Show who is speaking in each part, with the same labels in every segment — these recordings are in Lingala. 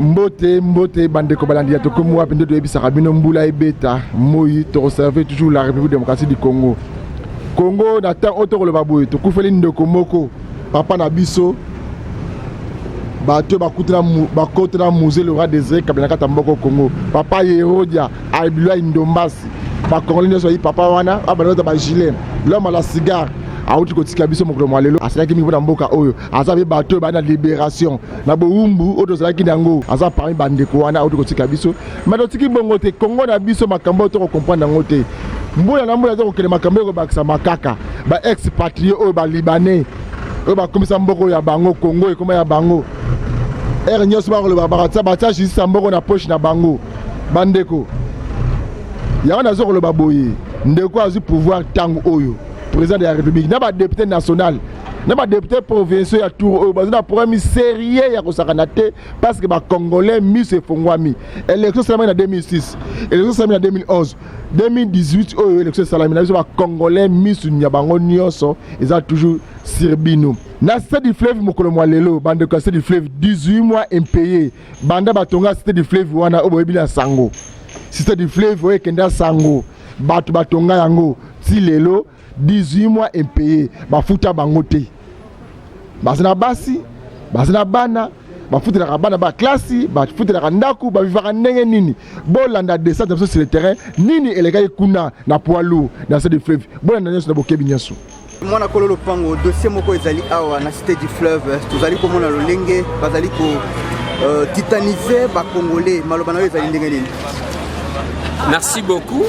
Speaker 1: Mbote mbote bandeko balandi ya tokomi wapi nde toyebisaka bino mbula ebeta moi tokoserve toujours la République démocratique du Congo. Congo na temps oyo tokoloba boye tokufeli ndeko moko papa na biso bato bakotela musée Laurent Désiré Kabila na kati ya mboka Congo papa Yerodia Abilwa Ndombasi bakongoli nyonso bayi papa wana abanda ba gilet l'homme à la cigare awuti kotika biso mokolo mwa lelo asalaki mingi mpo na mboka oyo aza mpe bato oyo baa na liberation na bowumbu oyo tozalaki na yango aza parmi bandeko wana awuti kotika biso ma totiki bongo te kongo na biso makambo oyo tokokomprendre yango te mbula na mbula eza kokende makambo ekobakisama kaka ba expatrie oyo balibanais oyo bakomisa mboka oyo ya bango kongo ekoma ya bango ere nyonso bakoloba batia batia justice ya mboko na poche na bango bandeko yango nazo koloba boye ndeko azwi pouvoir ntango oyo président de la république na badepute national na badepute provinciaux ya tour oyo baza na problème sérieux ya kosakana te parce que bacongolais miso efongwami élection esalamaki na 2006 élection esalami na 2011 2018 oyo élection esalami na biso bacongolais miso ya bango nyonso eza toujours sur bino na cité du fleuve mokolo mwa lelo bandeko ya cité du fleuve 18 mois impayé banda batonga cité du fleuve wana oyo boyebi na sango cité du fleuve oyo ekenda sango bato batonga yango ti lelo 18 mois impayé bafuta bango te baza na basi baza na bana bafutelaka bana baklasi bafutelaka ndako bavivaka ndenge nini bolanda descente na biso sur le terrain nini elekaki kuna na poids lourd na cité du fleuve bolanda nyonso na bokebi nyonso
Speaker 2: mwana kolo lopango dossier moko ezali awa na cité du fleuve tozali komona lolenge bazali ko euh, titaniser bacongolais maloba na yo ezali ndenge nini
Speaker 3: merci beaucoup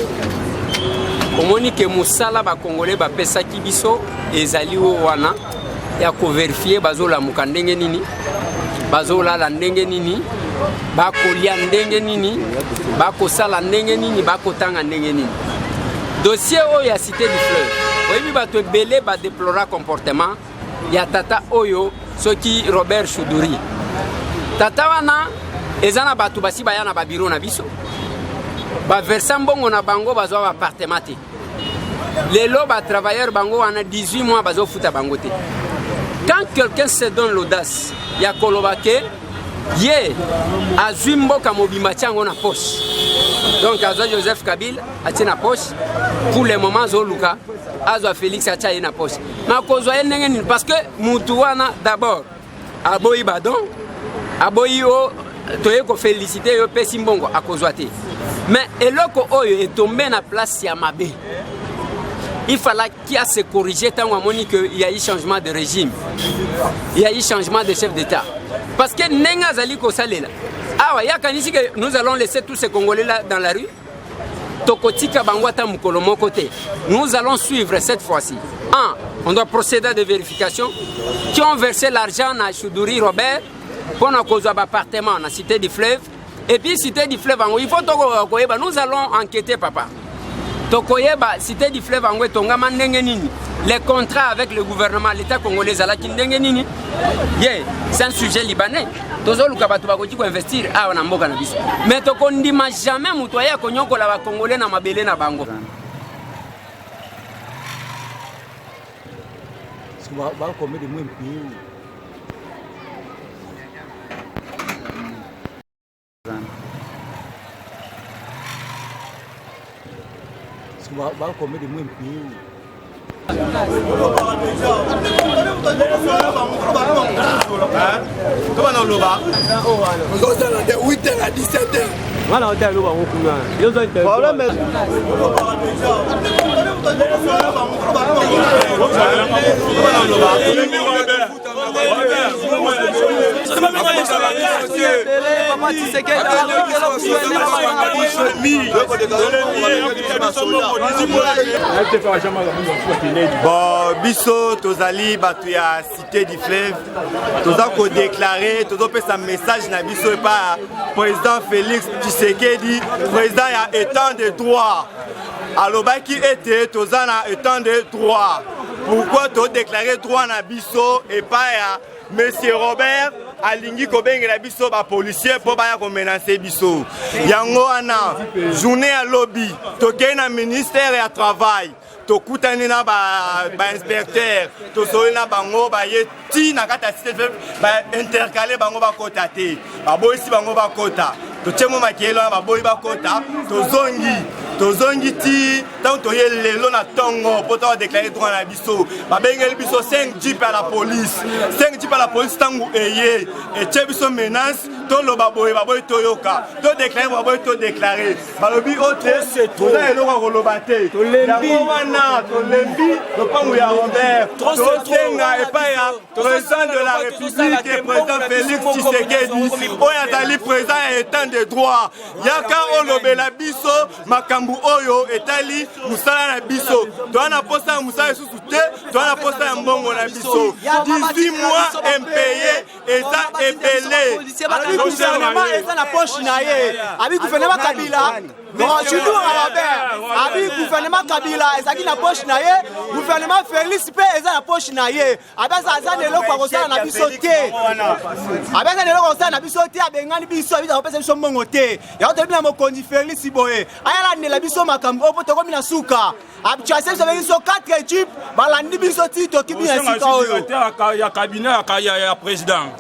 Speaker 3: omoni ke mosala bacongolais bapesaki biso ezali oyo wana ya koverifie bazolamuka ndenge nini bazolala ndenge nini bakolia ndenge nini bakosala ndenge nini bakotanga ndenge nini dossier oyo ya cité du fleuve oyebi bato ebele badeplora comportement ya tata oyo soki robert chouduri tata wana eza na bato basi baya na babiro na biso baversa mbongo na bango bazwa baappartement te lelo batravailleur bango wana 18 mois bazofuta bango te quand quelqu'un se donne l'audace ya koloba ke ye azwi mboka mobimba atia yango na poche donc azwa joseph kabila atie na poche pour le moment azoluka azwa félix atia ye na poche nakozwa ye ndenge nini parce que mutu wana d'abord aboyi badon aboyi o toye kofélicite yo pesi mbongo akozwa te mais eloko oyo etombe na place ya mabe il fallaki a se corriger ntango amoni que il y a eu changement de régime il y a eu changement de chef d'état parce que ndenge azali kosalela awa ye akanisi que nous allons laisser tous ces congolais là dans la rue tokotika bango ata mokolo moko te nous allons suivre cette fois-ci un on doit procéder à des vérifications qui ont versé l'argent na Choudouri Robert mpo na kozwa baappartement na cité du fleuve et puis cité du fleuve yango il faut tokoyeba nous allons enquêter papa tokoyeba cité du fleuve yango etongama ndenge nini les contrats avec le gouvernement l'état congolais ezalaki ndenge nini ye c'est un sujet libanais tozoluka bato bakoki koinvestir awa na mboka na biso mais tokondima jamais moto aye akonyokola bakongole na mabele na bango
Speaker 4: Ba combien de mois impayé?
Speaker 5: Ozozala de 8 h à 17 h.
Speaker 6: Nga na otala eloko yango kuna. Yo oza
Speaker 7: Bon, biso tozali bato ya cité du fleuve toza kodeklare tozopesa message na biso epai ya président félix tshisekedi président ya état de droit alobaki ete toza na état de droit pourquoi todeklare droit na biso epai ya monsieur robert alingi kobengela biso bapolisier mpo baya komenase biso yango wana journée ya lobi tokei na ministère ya travail Tokutani na bainspecteur, ba tosoli na bango, baye ti na kati ya cité, baintercale bango bakota te, baboyisi bango bakota. Totie mo makeyelo wana, baboyi bakota. Tozongi ti ntango toye lelo na ntongo mpo toadeklare droit na biso. Babengeli biso 5 jeep ya la police, 5 jeep ya la police. Ntango eye, etie biso menace. Toloba boye, baboyi toyoka. Todeklare, baboyi todeklare. Balobi o te, toza eloko ya koloba te. Yango wana tolembi lopango ya Robert. Tosenga epai ya président de la République, président Félix Tshisekedi, oyo azali président ya état de droit, yaka olobela biso makambo oyo etali mosala na biso. Toza na posa ya mosala lisusu te, toza na posa ya mbongo na biso. 18 mois impayé eza ebele.
Speaker 2: Gouvernement eza na poche na ye. Abi gouvernement Kabila, surtout Robert, abi gouvernement Kabila ezalaki na poche na ye, gouvernement Félix mpe eza na poche na ye. Abi aza na eloko ya kosala na biso te, abi aza na eloko ya kosala na biso te. Abengani biso, abi akopesa biso mbongo te. Yango toyebi na mokonzi Félix boye, ayalandela biso makambo oyo mpo tokomi na suka. Achasse biso, abengi biso 4 jeep, balandi biso ti tokibi na esika oyo.
Speaker 4: Ya cabinet ya président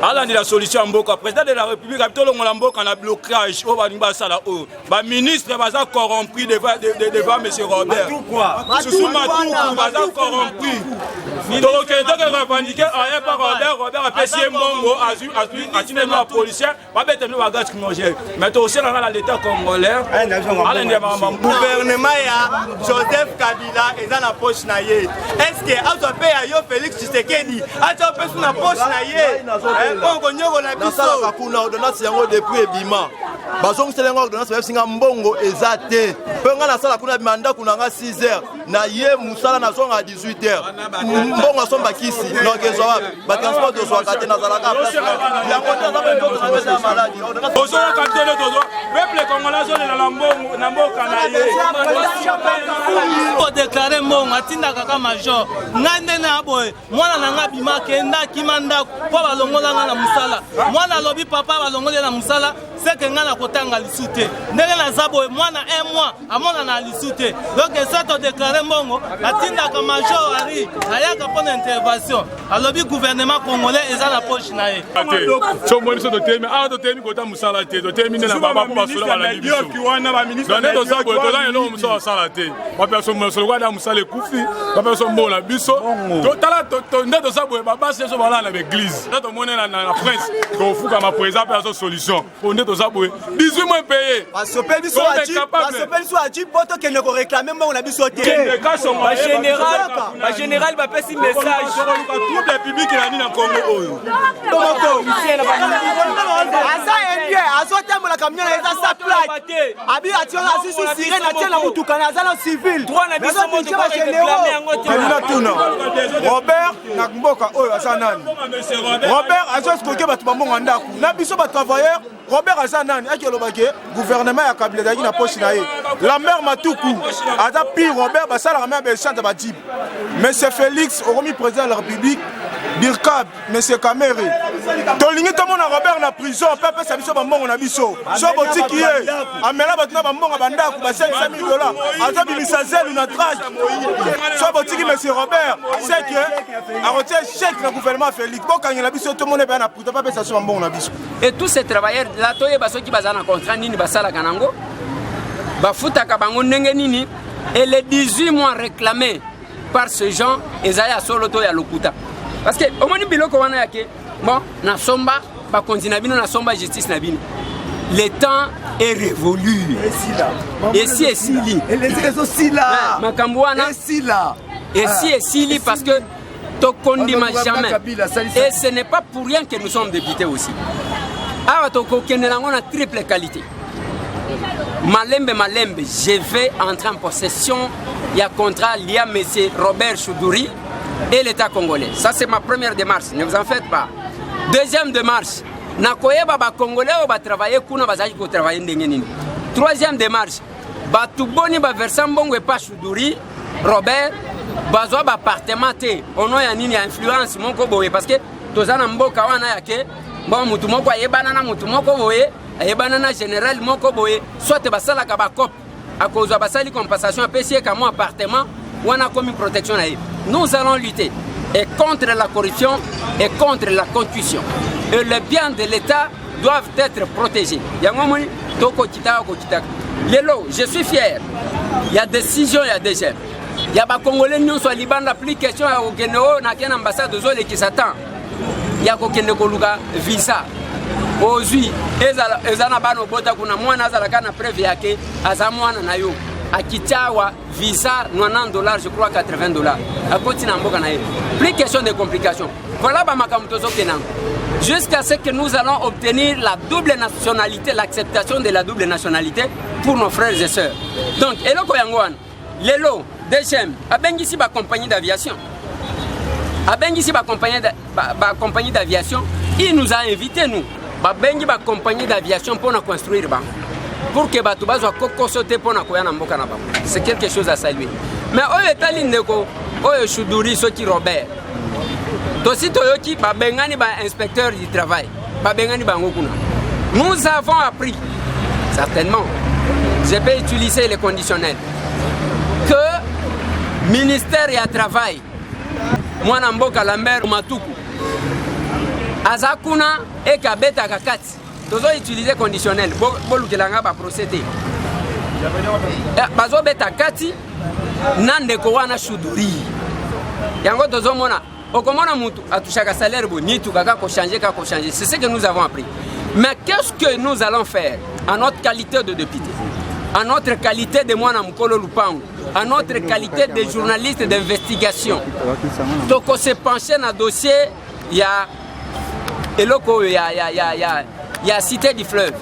Speaker 4: alandela solution ya mboka. Président de la République abi tolongola mboka na blocage oyo balingi basala oyo. Baministre baza corrompu devant monsieur Robert susu Matuku, baza corrompu. Tokokende toke revendique aye pa Robert. Robert apesi ye mbongo, atindeli bapolicier, babeta bino bagaz lacrymogène. Mais tokoselanga na l'État congolais alandela makambo.
Speaker 7: Gouvernement ya Joseph Kabila eza na poche na ye. Est ce que azwa mpe ya yo Félix Tshisekedi, atya mpe su na poche na ye mpo konyokola biso?
Speaker 8: Nasalaka kuna. Ordonnance yango depuis ebima, bazongisela yango ordonnance, bayebisinga mbongo eza te. Mpe ngai nasala kuna, bima ndako na nga 6 heures, na ye mosala, nazonga 18 heures. Mbongo asomba kisi donc ezwa wapi? Batransport tozwaka te. Nazalaka place yango te, aza nzoto na pesa ya maladi.
Speaker 4: Ozoyoka te nde tozo peuple congolais azolela na mbongo na mboka na ye.
Speaker 9: Kodeklare mbongo, atindaka kaka major. Ngai nde na boye, mwana na ngai abima, akenda, akima ndako mpo balongola ngai na mosala. Mwana alobi: "Papa, balongoli ye na mosala, seke ngai na kotanga lisu te." Ndenge naza boye, mwana un mois amona na lisu te. Donc so todeklare mbongo, atindaka major Ari, ayaka mpo na intervention. Alobi gouvernement congolais eza na poche na ye.
Speaker 4: So omoni biso totelemi awa, totelemi kota mosala te, totelemi nde na baba mpo basoda balandi biso. Donc nde toza boye, toza eloko mosusu basala te. Bapesa mosolo kwa da mosala ekufi, bapesa mbongo na biso. Tala nde toza boye, babasi nyonso balala na baeglise. Nde tomoni na prince kofukama, président mpe azo solution po nde toza boye, 18 mois payé.
Speaker 2: Basopeli biso aji mpo tokende koreklame mbongo na biso te.
Speaker 6: Bagénéral bapesi message.
Speaker 4: Trouble public na nini na Congo oyo?
Speaker 2: Aza indien, azotambola camion na eza sa plaque. Abi ationga asusu sirene, atie na mutuka na aza na civil.
Speaker 1: Alina tuna Robert na mboka oyo aza nani? Robert azoescroquer bato bambongo ndako na biso batravailleur. Robert aza nani? Aki alobake gouvernement ya Kabila ezalaki na poche na ye. Lambert Matuku aza pire. Robert basalaka me baéchange bajeep. Monsieur Félix, okomi président de la République, dircab monsieur Kamerhe, tolingi tomona Robert na prison mpe apesa biso bambongo na biso. So botiki ye, amela bato na bambongo bandako ba 500 000 dollars, azobimisa zelu na trake. So botiki monsieur Robert, c'est que akotia échec na gouvernement Félix. Bokangela biso, tomona ebeya na prison mpe apesa biso bambongo na biso.
Speaker 3: Et tous ces travailleurs là, toyeba soki baza na contrat nini, basalaka nango, bafutaka bango ndenge nini, et les 18 mois réclamés par ce gens ezali ya solo to ya lokuta? Parce que omoni biloko wana yake bon, nasomba bakonzi na bino, nasomba justice na bino. Le temps est révolu, esi esili makambo wana, esi esili, parce que tokondima jamais. Et ce n'est pas pour rien que nous sommes députés aussi awa. Tokokende nango na triple qualité. Malembe malembe, je vais entrer en possession ya contrat lié à monsieur Robert Choudouri et l'État congolais. Ça, c'est ma première démarche, ne vous en faites pas. Deuxième démarche, nakoyeba bacongolais oyo batravaille kuna bazalaki kotravaille ndenge nini. Troisième démarche, bato boni baversa mbongo epa Choudouri Robert, bazwa baappartement te ono ya nini, ya influence moko boye? Parce que toza na mboka wana yake bon, mutu moko ayebana na mutu moko boye, ayebana na général moko boye, soit basalaka bacope, akozwa, basali compensation, apesi ye kamwa appartement. Wana akomi protection na ye. Nous allons lutter et contre la corruption et contre la concussion. Et les biens de l'État doivent être protégés. Yango moni tokokitaka kokitaka. Lelo, je suis fier. Il y a décision, il y a DGM. Il y a ba Congolais nyonso ya libanda plus question ya kokende oyo na kena ambassade ozolekisa temps ya kokende koluka visa ozwi ezala eza na bana obota kuna mwana azalaka na preuve yake aza mwana na yo akiti awa visa 90 dollars, je crois 80 dollars, akoti na mboka na ye. Plus question de complication. Voilà bamakambo tozokende yango jusqu'à ce que nous allons obtenir la double nationalité, l'acceptation de la double nationalité pour nos frères et sœurs. Donc eloko yango wana, lelo DGM abengisi bacompagnie d'aviation, abengisi bacompagnie ba d'aviation. Il nous a invité, nous babengi bacompagnie d'aviation mpona construire bango pour que bato bazwa kokoso te mpona koya na mboka na bango. C'est quelque chose à saluer. Mais oyo etali ndeko oyo Shuduri, soki Robert, tosi toyoki babengani bainspecteur du travail, babengani bango kuna. Nous avons appris, certainement je peux utiliser les conditionnels, que ministère ya travail, mwana mboka Lambert Matuku aza kuna eke abetaka kati. Tozo utiliser conditionnel, bolukela baprocès te. Bazobeta kati na ndeko wana Shuduri. Yango tozomona, okomona mutu atushaka salaire boye, mituka kaka kochanger, kaka kochanger. C'est ce que nous avons appris. Mais qu'est-ce que nous allons faire en notre qualité de député, en notre qualité de mwana mokolo lupango, en notre qualité de journaliste d'investigation? Tokose pencher na dossier ya eloko oyo ya Cité du Fleuve.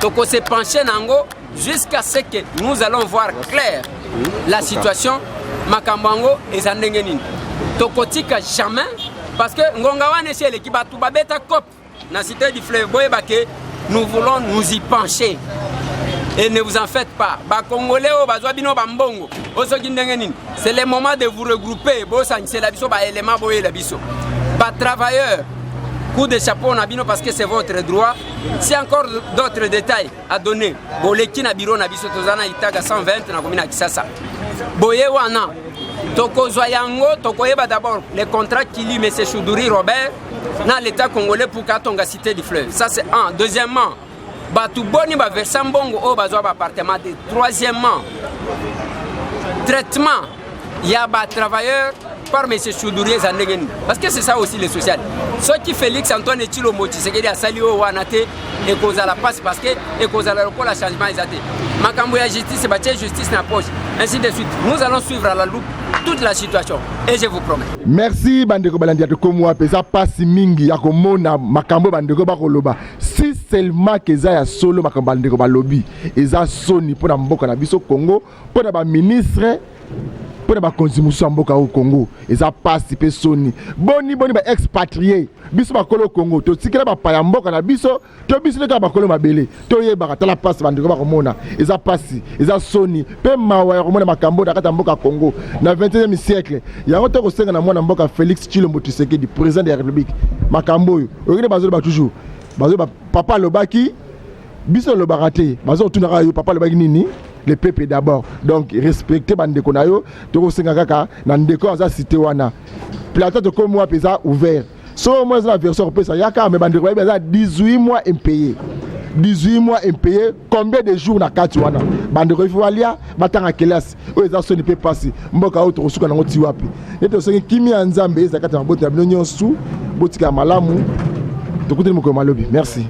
Speaker 3: Tokose pencher nango jusqu'à ce que nous allons voir clair la situation. Makambo yango eza ndenge nini, tokotika jamais, parce que ngonga wana esi eleki. Bato babeta coop na Cité du Fleuve, boyeba ke nous voulons nous y pencher. Et ne vous en faites pas, Bacongolais oyo bazwa bino bambongo oyo soki ndenge nini, c'est le moment de vous regrouper. Bosangisela biso baélément, boyela biso batravailleur. Coup de chapeau na bino, parce que c'est votre droit. Si encore d'autres détails à donner, boleki na bureau na biso, toza na Itaga 120 na komi na Kisasa. Boye wana, tokozwa yango, tokoyeba d'abord le contrat qui lie M. Choudouri Robert na l'État congolais pour katonga Cité du Fleuve. Ça, c'est un. Deuxièmement, bato boni baversa mbongo oyo bazwa baappartement te. Troisièmement, traitement ya batravailleur par M. Choudouri eza ndenge nini, parce que c'est ça aussi le social. Soki Félix Antoine Tshilombo Tshisekedi asali oyo wana te, ekozala mpasi, parce que ekozala lokola changement eza te. Makambo ya justice, batie justice na poche, ainsi de suite. Nous allons suivre à la loupe toute la situation et je vous promets.
Speaker 1: Merci bandeko balandi ya Tokomi Wapi. Eza mpasi mingi ya komona makambo bandeko bakoloba. Si seulement ke eza ya solo makambo bandeko balobi, eza soni mpo na mboka na biso Congo, mpo na baministre, mpo na bakonzi mosusu ya mboka oyo Congo. Eza pasi mpe soni. Boni boni baexpatrie, biso bakolo Congo totikela bapaya mboka na biso to biso nde kaka bakolo mabele toyebaka. Tala pasi bandeko bakomona. Eza pasi, eza soni mpe mawa ya komona makambo na kati ya mboka Congo na 21e siècle. Yango tokosenga na mwana mboka Félix Tshilombo Tshisekedi, président de la République, makambo oyo oyoki nde bazoloba toujours, bazoloba papa alobaki, biso olobaka te. Bazotunaka yo, papa alobaki nini? Le peuple d'abord. Donc respecte bandeko na yo. Tokosenga kaka na ndeko aza cité wana, plateau Tokomi Wapi eza ouvert. So moi eza na version kopesa yaka, me bandeko bayebi aza 18 mois impayé. 18 mois impayé, combien de jours na kati wana bandeko ifo balia, batanga kelasi? Oyo eza soni mpe pasi. Mboka oyo tokosuka nango ti wapi? Nde tosengi kimia ya Nzambe eza kati ya mabota na bino nyonso. Botikala malamu, tokutani mokolo malobi. Merci.